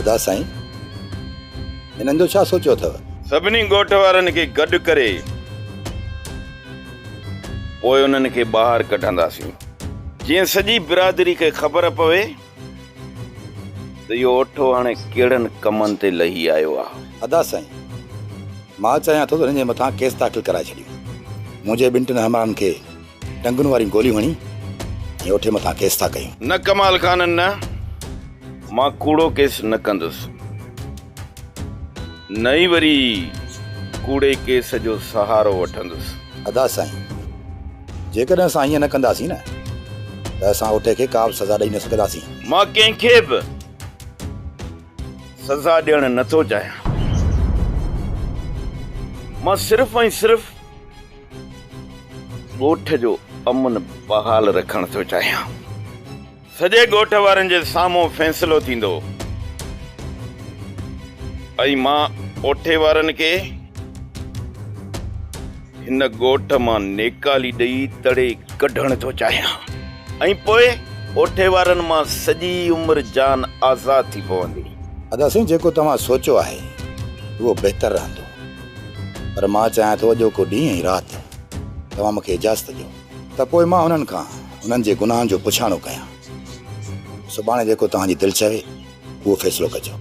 ادا سائين، هنن جو ڇا سوچيو اٿو؟ سڀني ڳوٺ وارن کي گڏ ڪري پوء انهن کي ٻاهر ڪڍنداسين، جيئن سڄي برادري کي خبر پوي ته اهو اوٺو هاڻي ڪهڙن ڪمن تي لهي آيو آهي. ادا سائين، مان چاهيان ٿو ته هنن جي مٿان ڪيس داخل ڪرائي ڇڏيون. منهنجي ٻن ٽن همراهن کي ٽنگن واريون گوليون هڻي ۽ اوٺي مٿان ڪيس ٿا ڪيون. نه ڪمال خان نه، مان ڪوڙو ڪيس نه ڪندس، نه ئي وري ڪوڙي ڪيس جو سهارو وٺندس. ادا سائين، جيڪڏهن اسان ائين نه ڪنداسين نه ته اسان اوٺي کي ڪا به سزا ڏئي نه سگهنداسين. مان ڪنهن کي به سزا ڏيڻ نه ٿو چاهيان. مان صرف ۽ صرف ڳوٺ جو امن بحال رکڻ ٿو چاهيان. سڄي ڳوٺ وارن جي سامهون فيصلو ٿيندو ۽ مان اوٺي وارن کي هن ڳوٺ مان نيڪالي ڏئي تڙي ڪڍڻ ٿو چاهيان ۽ پوء اوٺي وارن مان سڄي عمر جان آزاد ٿي پوندي. ادا سائين جيڪو توهان سوچيو آهي اهو بهتر رهندو پر مان چاهيان ٿو اڄوڪو ڏينهن ۽ رات توهان مون کي اجازت ڏيو ته پوء مان انهن کان انهن جي گناهن جو پڇاڻو ڪيان. سڀاڻي جيڪو توهان جي دل چوي اهو فيصلو ڪجو.